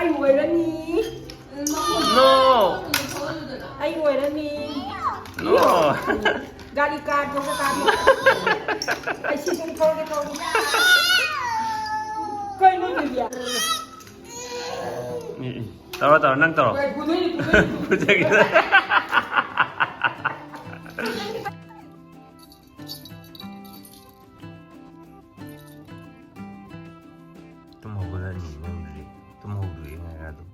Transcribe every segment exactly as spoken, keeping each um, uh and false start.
ꯑꯩ ꯑꯣꯏꯔꯅꯤ꯫ No. ꯑꯩ ꯑꯣꯏꯔꯅꯤ꯫ No. ꯒꯥꯔꯤ ꯀꯥꯔ ꯊꯧꯕ ꯀꯥꯔꯤ꯫ ꯑꯩ ꯁꯤ ꯁꯨꯝ ꯊꯧꯔꯒꯦ ꯇꯧꯕ꯫ ꯀꯩꯅꯣ ꯇꯧꯔꯤꯁꯦ? ꯎꯝ, ꯎꯝ. ꯇꯧꯔꯣ, ꯇꯧꯔꯣ, ꯅꯪ ꯇꯧꯔꯣ꯫ ꯀꯩ ꯄꯨꯊꯣꯛꯏ, ꯄꯨꯊꯣꯛꯏ, ꯄꯨꯊꯣꯛꯏ꯫ ꯄꯨꯊꯣꯛꯏ꯫ ꯇꯨꯝ ꯍꯧꯒꯠꯂꯛꯑꯅꯤ ꯅꯪꯗꯨꯗꯤ꯫ ꯇꯨꯝ ꯍꯧꯗꯣꯛꯑꯦ ꯉꯥꯏꯔ ꯑꯗꯨꯝ꯫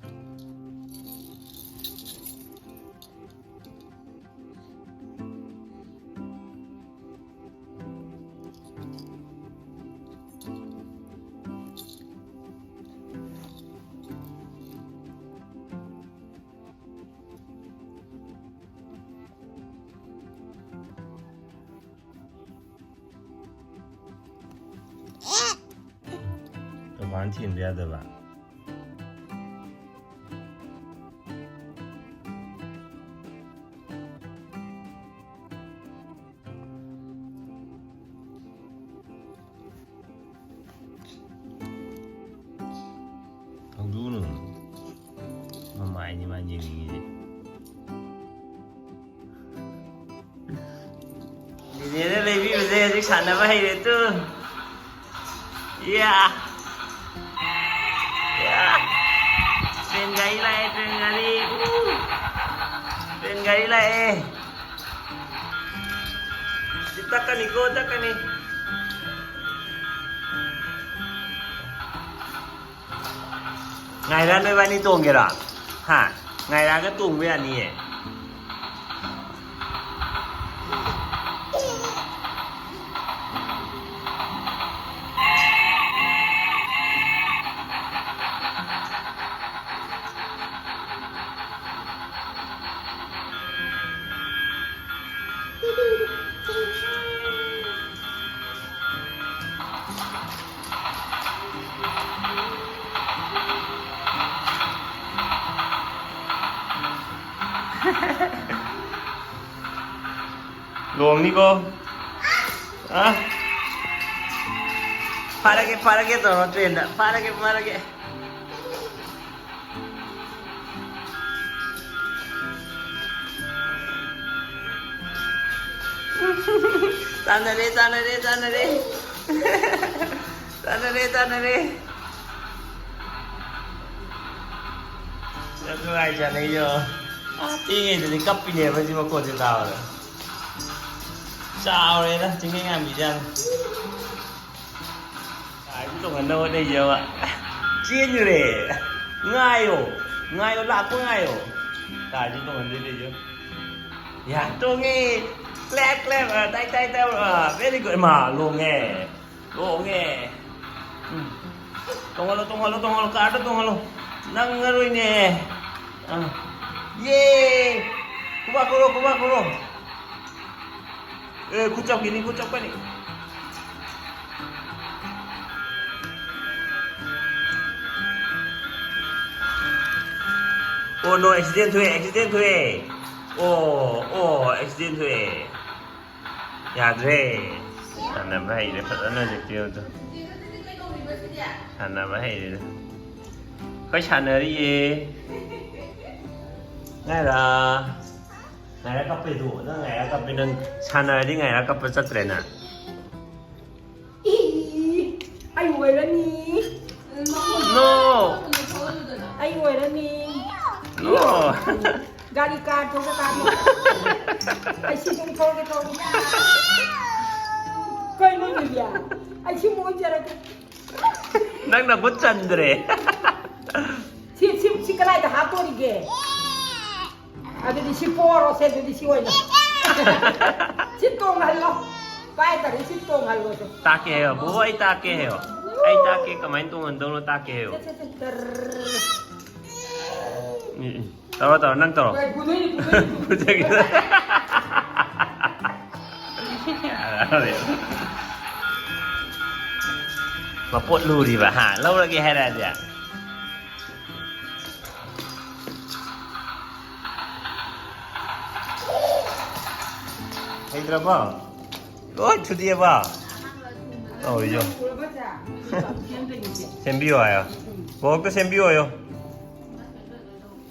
ꯀꯃꯥꯏꯅ ꯊꯦꯝꯕ ꯌꯥꯗꯕ? ꯍꯧꯗꯣꯛꯎꯅꯨ꯫ ꯃꯃꯥꯏꯅꯤ ꯃꯥꯅ ꯌꯦꯡꯅꯤꯡꯉꯤꯁꯦ꯫ ꯅꯦꯅꯦꯅ ꯂꯩꯕꯤꯕꯁꯦ ꯍꯧꯖꯤꯛ ꯁꯥꯟꯅꯕ ꯍꯩꯔꯦ ꯇꯨ꯫ ꯌꯥ! ꯌꯥ! ꯇ꯭ꯔꯦꯟ ꯒꯥꯔꯤ ꯂꯥꯛꯑꯦ, ꯇ꯭ꯔꯦꯟ ꯒꯥꯔꯤ꯫ ꯎ! ꯇ꯭ꯔꯦꯟ ꯒꯥꯔꯤ ꯂꯥꯛꯑꯦ꯫ ꯁꯤ ꯇꯛꯀꯅꯤꯀꯣ, ꯇꯛꯀꯅꯤ꯫ ꯉꯥꯏꯔꯥ ꯅꯣꯏꯕꯥꯅꯤ ꯇꯣꯡꯒꯦꯔꯣ? ꯍꯥ? ꯉꯥꯏꯔꯥꯒ ꯇꯣꯡꯕ ꯌꯥꯅꯤꯌꯦ꯫ ꯂꯣꯡꯅꯤꯀꯣ꯫ ꯑ? ꯐꯥꯔꯒꯦ, ꯐꯥꯔꯒꯦ ꯇꯧꯔꯣ ꯇ꯭ꯔꯦꯟꯗ꯫ ꯐꯥꯔꯒꯦ, ꯐꯥꯔꯒꯦ꯫ ꯆꯥꯟꯅꯔꯦ, ꯆꯥꯟꯅꯔꯦ, ꯆꯥꯟꯅꯔꯦ꯫ ꯆꯥꯟꯅꯔꯦ, ꯆꯥꯟꯅꯔꯦ꯫ ꯌꯥꯝ ꯅꯨꯡꯉꯥꯏ ꯆꯥꯟꯅꯩꯌꯣ꯫ ꯑꯥ, ꯄꯤꯛꯏꯉꯩꯗꯗꯤ ꯀꯞꯄꯤꯅꯦꯕ ꯁꯤ ꯃꯈꯣꯟꯁꯦ ꯇꯥꯕꯗ꯫ ꯆꯥꯎꯔꯦꯗ, ꯆꯤꯡꯂꯦꯟ ꯉꯥꯟꯕꯤꯁꯦ ꯌꯥꯝ꯫ ꯀꯥꯔꯁꯤ ꯇꯣꯡꯍꯟꯅꯕ ꯍꯣꯠꯅꯩꯌꯦꯕ꯫ ꯆꯦꯟꯈ꯭ꯔꯦ꯫ ꯉꯥꯏꯌꯣ꯫ ꯉꯥꯏꯌꯣ, ꯂꯥꯛꯄ ꯉꯥꯏꯌꯣ꯫ ꯀꯥꯔꯁꯤ ꯇꯣꯡꯍꯟꯗꯣꯏ ꯂꯩꯌꯣ꯫ ꯌꯥ, ꯇꯣꯡꯉꯦ꯫ Clap, clap꯫ ꯑ, ꯇꯥꯏ, ꯇꯥꯏ, ꯇꯥꯏ꯫ ꯑ, very good꯫ ꯏꯃꯥ, ꯂꯣꯡꯉꯦ꯫ ꯂꯣꯡꯉꯦ꯫ ꯎꯝ꯫ ꯇꯣꯡꯍꯜꯂꯣ, ꯇꯣꯡꯍꯜꯂꯣ, ꯇꯣꯡꯍꯜꯂꯣ꯫ ꯀꯥꯔꯗ ꯇꯣꯡꯍꯜꯂꯣ꯫ ꯅꯪꯉꯔꯣꯏꯅꯦ꯫ ꯑ꯫ ꯌꯦ꯫ ꯈꯨꯕꯥꯛ ꯈꯨꯔꯣ, ꯈꯨꯕꯥꯛ ꯈꯨꯔꯣ꯫ ꯑꯦ, ꯈꯨꯠ ꯆꯞꯈꯤꯅꯤ, ꯈꯨꯠ ꯆꯞꯀꯅꯤ꯫ ꯑꯣ, no, accident ꯊꯣꯛꯑꯦ, accident ꯊꯣꯛꯑꯦ꯫ ꯑꯣ, ꯑꯣ, accident ꯊꯣꯛꯑꯦ꯫ ꯌꯥꯗ꯭ꯔꯦ꯫ ꯁꯥꯟꯅꯕ ꯍꯩꯔꯦ ꯐꯖꯅ ꯍꯧꯖꯤꯛꯇꯤ ꯑꯗꯣ꯫ ꯁꯥꯟꯅꯕ ꯍꯩꯔꯦꯗ꯫ ꯑꯩꯈꯣꯏ ꯁꯥꯟꯅꯔꯤꯌꯦ꯫ ꯉꯥꯏꯔꯥ꯫ ꯉꯥꯏꯔꯥ ꯀꯞꯄꯦꯗꯣ꯫ ꯅꯪ ꯉꯥꯏꯔꯥ ꯀꯞꯄꯦ꯫ ꯅꯪ ꯁꯥꯟꯅꯔꯗꯤ ꯉꯥꯏꯔꯥ ꯀꯞꯄ ꯆꯠꯇ꯭ꯔꯦ ꯅꯪ? ꯏ, ꯑꯩ ꯑꯣꯏꯔꯅꯤ꯫ No꯫ ꯑꯩ ꯑꯣꯏꯔꯅꯤ꯫ No꯫ ꯒꯥꯔꯤ ꯀꯥꯔ ꯊꯧꯕ ꯀꯥꯔ꯫ ꯑꯩ ꯁꯤ ꯑꯗꯨꯝ ꯊꯧꯒꯦ ꯊꯧꯒꯦ꯫ ꯀꯩꯅꯣ ꯅꯤꯕꯤꯌꯥ? ꯑꯩ ꯁꯤ ꯑꯣꯏꯖꯔꯒꯦ꯫ ꯅꯪ ꯅꯈꯨꯠ ꯆꯟꯗ꯭ꯔꯦ꯫ ꯁꯤ, ꯁꯤ, ꯁꯤ ꯀꯗꯥꯏꯗ ꯍꯥꯞꯇꯣꯔꯤꯒꯦ? ꯑꯗꯨꯗꯤ ꯁꯤ ꯄꯣꯔꯣꯁꯦ, ꯑꯗꯨꯗꯤ ꯁꯤ ꯑꯣꯏꯅ꯫ ꯁꯤ ꯇꯣꯡꯍꯜꯂꯣ꯫ ꯄꯥꯏ ꯇꯥꯔꯦ, ꯁꯤ ꯇꯣꯡꯍꯜꯂꯣꯁꯦ꯫ ꯇꯥꯛꯀꯦ ꯍꯥꯏꯌꯣ, ꯕꯣꯕꯣ, ꯑꯩ ꯇꯥꯛꯀꯦ ꯍꯥꯏꯌꯣ꯫ ꯑꯩ ꯇꯥꯛꯀꯦ, ꯀꯃꯥꯏꯅ ꯇꯣꯡꯍꯟꯗꯧꯅꯣ ꯇꯥꯛꯀꯦ ꯍꯥꯏꯌꯣ꯫ ꯁꯦ, ꯁꯦ, ꯁꯦ, ꯇꯔꯔ꯫ ꯎꯝ, ꯎꯝ꯫ ꯇꯧꯔꯣ, ꯇꯧꯔꯣ, ꯅꯪ ꯇꯧꯔꯣ꯫ ꯀꯩ ꯄꯨꯗꯣꯏꯅꯣ, ꯄꯨꯗꯣꯏꯅꯣ, ꯄꯨꯗꯣꯏꯅꯣ꯫ ꯐꯨꯖꯒꯦ꯫ ꯃꯄꯣꯠ ꯂꯨꯔꯤꯕ, ꯍꯥ? ꯂꯧꯔꯒꯦ ꯍꯥꯏꯔꯛꯑꯗꯤ? ꯍꯩꯇ꯭ꯔꯕꯣ? ꯂꯣꯏ ꯊꯨꯗꯦꯛꯑꯕ? ꯇꯧꯔꯤꯁꯦ꯫ ꯁꯦꯝꯕꯤꯌꯣ ꯍꯥꯏꯌꯣ꯫ ꯕꯣꯛꯇ ꯁꯦꯝꯕꯤꯌꯣ ꯍꯥꯏꯌꯣ꯫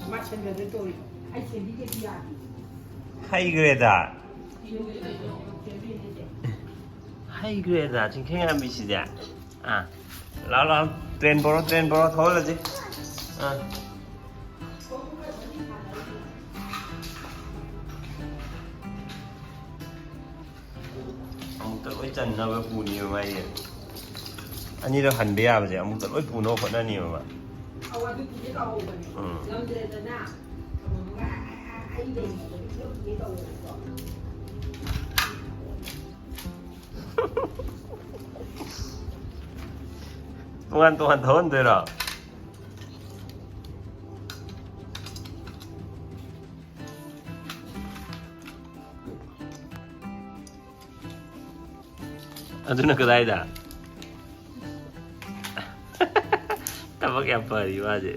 ꯃꯥ ꯁꯦꯝꯖꯗꯣꯏ ꯇꯧꯔꯤ꯫ ꯑꯩ ꯁꯦꯝꯕꯤꯒꯦꯗꯤ ꯌꯥꯗꯦ꯫ ꯍꯩꯈ꯭ꯔꯦꯗ꯫ ꯁꯦꯝꯕꯤꯒꯦ ꯇꯧꯔꯤ꯫ ꯍꯩꯈ꯭ꯔꯦꯗ ꯆꯤꯡꯈꯩꯉꯥꯟꯕꯤꯁꯤꯗꯤ꯫ ꯑꯥ, ꯂꯥꯛꯑꯣ, ꯂꯥꯛꯑꯣ, ꯇ꯭ꯔꯦꯟ ꯄꯣꯔꯣ, ꯇ꯭ꯔꯦꯟ ꯄꯣꯔꯣ, ꯊꯧꯍꯜꯂꯁꯤ꯫ ꯑꯥ꯫ ꯑꯃꯨꯛꯇ ꯂꯣꯏ ꯆꯟꯅꯕ ꯄꯨꯅꯤꯕ ꯃꯥꯏꯁꯦ꯫ ꯑꯅꯤꯔꯛ ꯍꯟꯕ ꯌꯥꯕꯁꯦ ꯑꯃꯨꯛꯇ ꯂꯣꯏ ꯄꯨꯅꯕ ꯍꯣꯠꯅꯅꯤꯕ ꯃꯥ꯫ ꯎꯝ꯫ ꯇꯣꯉꯥꯟ ꯇꯣꯉꯥꯟ ꯊꯧꯍꯟꯗꯣꯏꯔꯣ? ꯑꯗꯨꯅ ꯀꯗꯥꯏꯗ? ꯊꯕꯛ ꯌꯥꯝ ꯐꯔꯤ ꯃꯥꯁꯦ꯫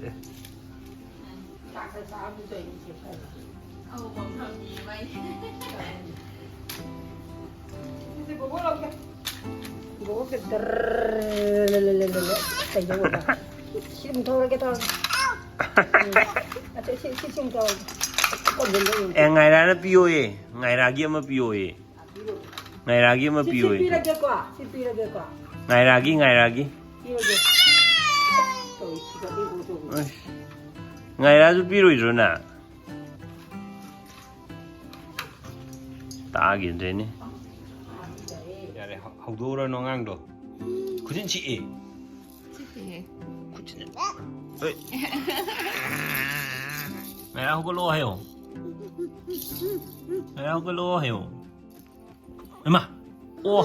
ꯁꯤ ꯑꯃꯨꯛ ꯊꯧꯔꯒꯦ, ꯊꯧꯔꯒꯦ꯫ ꯎꯝ꯫ ꯑꯆꯥ, ꯁꯤ, ꯁꯤ, ꯁꯤ ꯑꯃꯨꯛ ꯊꯧꯔꯒꯦ꯫ ꯀꯣꯟꯖꯤꯟꯗ ꯌꯦꯡꯉꯨ꯫ ꯑꯦ, ꯉꯥꯏꯔꯥꯅ ꯄꯤꯌꯣꯌꯦ꯫ ꯉꯥꯏꯔꯥꯒꯤ ꯑꯃ ꯄꯤꯌꯣꯌꯦ꯫ ꯉꯥꯏꯔꯥꯒꯤ ꯑꯃ ꯁꯤ, ꯁꯤ ꯄꯤꯌꯣꯌꯦ꯫ ꯄꯤꯔꯒꯦꯀꯣ꯫ ꯁꯤ ꯄꯤꯔꯒꯦꯀꯣ꯫ ꯉꯥꯏꯔꯥꯒꯤ, ꯉꯥꯏꯔꯥꯒꯤ꯫ ꯄꯤꯔꯒꯦ꯫ ꯇꯧꯏꯁꯤꯒ ꯑꯩ ꯎꯗꯧꯕ꯫ ꯑꯁ꯫ ꯉꯥꯏꯔꯥꯁꯨ ꯄꯤꯔꯣꯏꯗ꯭ꯔꯣ ꯅꯪ? ꯇꯥꯈꯤꯗ꯭ꯔꯦꯅꯦ꯫ ꯌꯥꯔꯦ, ꯍꯧ-, ꯍꯧꯗꯣꯛꯎꯔꯅꯨ ꯑꯉꯥꯡꯗꯣ꯫ ꯈꯨꯖꯤꯟ ꯁꯤꯛꯑꯦ꯫ ꯁꯤꯛꯇꯦꯍꯦ꯫ ꯈꯨꯖꯤꯟ꯫ ꯍꯣꯏ꯫ ꯉꯥꯏꯔꯥ ꯍꯧꯒꯠꯂꯛꯑꯣ ꯍꯥꯏꯌꯣ꯫ ꯉꯥꯏꯔꯥ ꯍꯧꯒꯠꯂꯛꯑꯣ ꯍꯥꯏꯌꯣ꯫ ꯏꯃꯥ! ꯑꯣ!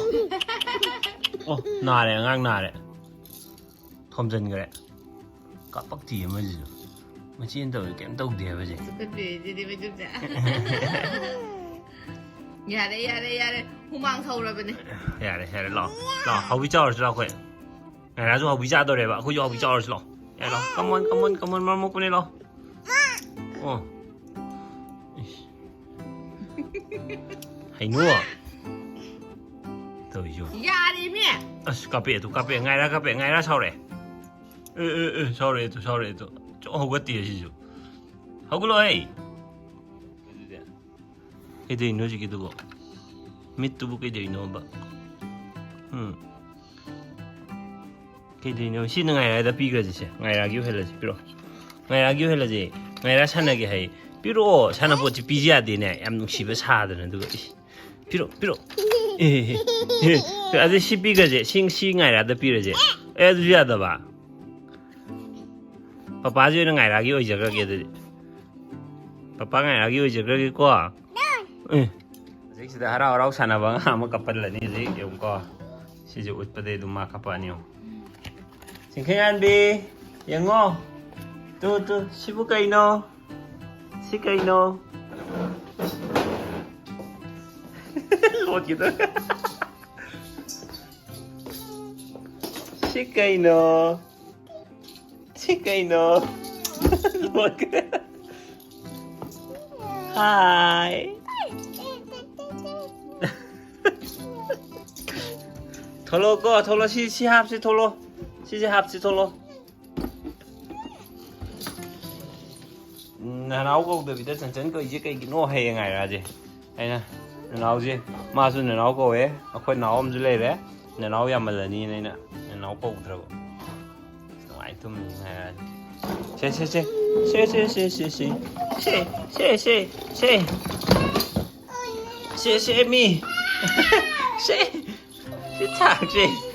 ꯑꯣ, ꯅꯥꯔꯦ, ꯑꯉꯥꯡ ꯅꯥꯔꯦ꯫ ꯊꯣꯝꯖꯤꯟꯈ꯭ꯔꯦ꯫ ꯀꯥꯄꯛꯇꯤ ꯑꯃꯁꯤꯁꯨ꯫ ꯃꯆꯦꯅ ꯇꯧꯔꯤ ꯀꯩꯝ ꯇꯧꯗꯦ ꯍꯥꯏꯕꯁꯦ꯫ ꯐꯨꯀꯠꯄꯤꯔꯤꯁꯤꯗꯤ ꯃꯆꯨꯝꯁꯦ꯫ ꯌꯥꯔꯦ, ꯌꯥꯔꯦ, ꯌꯥꯔꯦ꯫ ꯍꯨꯃꯥꯡ ꯁꯧꯔꯕꯅꯦ꯫ ꯌꯥꯔꯦ, ꯌꯥꯔꯦ, ꯂꯥꯛꯑꯣ꯫ ꯂꯥꯛꯑꯣ, ꯍꯥꯎꯕꯤ ꯆꯥꯎꯔꯁꯤ ꯂꯥꯛꯑꯣ ꯑꯩꯈꯣꯏ꯫ ꯉꯥꯏꯔꯥꯁꯨ ꯍꯥꯎꯕꯤ ꯆꯥꯗꯧꯔꯦꯕ꯫ ꯑꯩꯈꯣꯏꯁꯨ ꯍꯥꯎꯕꯤ ꯆꯥꯎꯔꯁꯤ ꯂꯥꯛꯑꯣ꯫ ꯌꯥꯔꯦ, ꯂꯥꯛꯑꯣ꯫ Come on, come on, come on, ꯃꯔꯝ ꯃꯣꯛꯄꯅꯦ, ꯂꯥꯛꯑꯣ꯫ ꯑꯣ꯫ ꯏꯁ꯫ ꯍꯩꯅꯨ꯫ ꯇꯧꯔꯤꯁꯤꯕꯨ꯫ ꯌꯥꯔꯦꯃꯤ꯫ ꯑꯁ, ꯀꯥꯞꯄꯛꯑꯦ ꯇꯨ, ꯀꯥꯞꯄꯛꯑꯦ꯫ ꯉꯥꯏꯔꯥ ꯀꯥꯞꯄꯛꯑꯦ, ꯉꯥꯏꯔꯥ ꯁꯥꯎꯔꯛꯑꯦ꯫ ꯑꯦ, ꯑꯦ, ꯑꯦ, ꯁꯥꯎꯔꯛꯑꯦ ꯇꯨ, ꯁꯥꯎꯔꯛꯑꯦ ꯇꯨ꯫ ꯆꯣ, ꯍꯧꯒꯠꯇꯦ ꯁꯤꯁꯨ꯫ ꯍꯧꯒꯠꯂꯣ ꯍꯩ꯫ ꯀꯩꯗꯧꯔꯤꯅꯣ ꯍꯧꯖꯤꯛꯀꯤꯗꯨꯕꯣ? ꯃꯤꯠꯇꯨꯕꯨ ꯀꯩꯗꯧꯔꯤꯅꯣꯕ? ꯎꯝ꯫ ꯀꯩꯗꯧꯔꯤꯅꯣ? ꯁꯤꯅ ꯉꯥꯏꯔꯥꯗ ꯄꯤꯈ꯭ꯔꯁꯤ꯫ ꯁꯦ, ꯉꯥꯏꯔꯥꯒꯤ ꯑꯣꯏꯍꯜꯂꯁꯤ꯫ ꯄꯤꯔꯛꯑꯣ꯫ ꯉꯥꯏꯔꯥꯒꯤ ꯑꯣꯏꯍꯜꯂꯁꯤ꯫ ꯉꯥꯏꯔꯥ ꯁꯥꯟꯅꯒꯦ ꯍꯥꯏ꯫ ꯄꯤꯔꯛꯑꯣ꯫ ꯁꯥꯟꯅꯄꯣꯠꯁꯤ ꯄꯤꯖ ꯌꯥꯗꯦꯅꯦ꯫ ꯌꯥꯝ ꯅꯨꯡꯁꯤꯕ ꯁꯥꯗꯅ꯫ ꯑꯗꯨꯒ ꯏꯁ꯫ ꯄꯤꯔꯛꯑꯣ, ꯄꯤꯔꯛꯑꯣ꯫ ꯑꯦ, ꯑꯦ, ꯑꯦ, ꯑꯦ꯫ ꯑꯗꯨ ꯁꯤ ꯄꯤꯈ꯭ꯔꯁꯦ꯫ ꯁꯤ, ꯁꯤ ꯉꯥꯏꯔꯥꯗ ꯄꯤꯔꯁꯦ꯫ ꯑꯦ, ꯑꯗꯨꯁꯨ ꯌꯥꯗꯕ꯫ ꯄꯄꯥꯁꯤ ꯑꯣꯏꯅ ꯉꯥꯏꯔꯥꯒꯤ ꯑꯣꯏꯖꯈ꯭ꯔꯒꯦ ꯑꯗꯨꯗꯤ꯫ ꯄꯄꯥ ꯉꯥꯏꯔꯥꯒꯤ ꯑꯣꯏꯖꯈ꯭ꯔꯒꯦꯀꯣ꯫ ꯑꯦ꯫ ꯍꯧꯖꯤꯛꯁꯤꯗ ꯍꯔꯥꯎ ꯍꯔꯥꯎ ꯁꯥꯟꯅꯕ ꯑꯉꯥꯡ ꯑꯃ ꯀꯞꯄꯜꯂꯅꯤ ꯍꯧꯖꯤꯛ, ꯌꯦꯡꯉꯨꯀꯣ꯫ ꯁꯤꯁꯦ ꯎꯠꯄꯗꯩ ꯑꯗꯨꯝ ꯃꯥ ꯀꯞꯄꯛꯑꯅꯤ, ꯌꯦꯡꯉꯨ꯫ ꯆꯤꯡꯈꯩꯉꯥꯟꯕꯤ, ꯌꯦꯡꯉꯣ꯫ ꯇꯨ, ꯇꯨ, ꯁꯤꯕꯨ ꯀꯩꯅꯣ? ꯁꯤ ꯀꯩꯅꯣ? ꯂꯣꯠꯈꯤꯗꯣꯔꯦ꯫ ꯁꯤ ꯀꯩꯅꯣ? ꯁꯤ ꯀꯩꯅꯣ? ꯂꯣꯠꯈ꯭ꯔꯦ꯫ ꯍꯥꯏ꯫ ꯊꯣꯛꯂꯛꯑꯣꯀꯣ, ꯊꯣꯛꯂꯛꯑꯣ꯫ ꯁꯤ, ꯁꯤ ꯍꯥꯞꯁꯤ, ꯊꯣꯛꯂꯛꯑꯣ꯫ ꯁꯤꯁꯦ ꯍꯥꯞꯁꯤ, ꯊꯣꯛꯂꯛꯑꯣ꯫ ꯅꯅꯥꯎ ꯀꯧꯗꯕꯤꯗ ꯆꯟꯆꯟ ꯀꯧꯏꯁꯦ ꯀꯩꯒꯤꯅꯣ? ꯍꯌꯦꯡ ꯍꯥꯏꯔꯛꯑꯁꯦ꯫ ꯑꯩꯅ ꯅꯅꯥꯎꯁꯦ, ꯃꯥꯁꯨ ꯅꯅꯥꯎ ꯀꯧꯋꯦ, ꯑꯩꯈꯣꯏ ꯅꯅꯥꯎ ꯑꯃꯁꯨ ꯂꯩꯔꯦ, ꯅꯅꯥꯎ ꯌꯥꯝꯃꯜꯂꯅꯤꯅ ꯑꯩꯅ ꯅꯅꯥꯎ ꯀꯧꯗ꯭ꯔꯕ꯫ ꯅꯨꯡꯉꯥꯏ ꯇꯨꯝꯃꯤ ꯍꯥꯏꯔꯛꯑꯅꯤ꯫ ꯁꯦ, ꯁꯦ, ꯁꯦ꯫ ꯁꯦ, ꯁꯦ, ꯁꯦ, ꯁꯦ, ꯁꯦ꯫ ꯁꯦ, ꯁꯦ, ꯁꯦ, ꯁꯦ꯫ ꯁꯦ, ꯁꯦ, ꯃꯤ꯫ ꯁꯦ꯫ ꯁꯤ ꯊꯥꯛꯁꯦ꯫